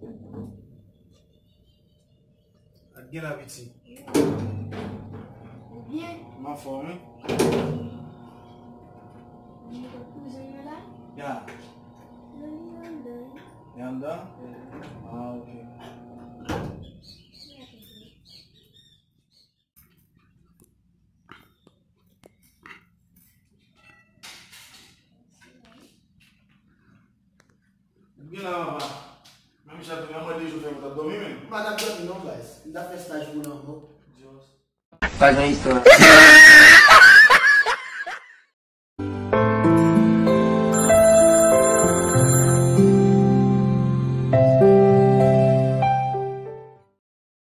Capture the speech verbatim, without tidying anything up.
Ak gen la piti. Ou byen? M anfòm, wi. Ou gen kouzen mwen la? Ya. Non, li anndan, wi. Li anndan? Ah, ok. Ou gen la, papa. Menm jan tou, mwen de jou fè ou t ap dòmi menm. M pa t ap dòmi non, guys. M t ap fè staj pou lanmò. Just. Pa gen istwa.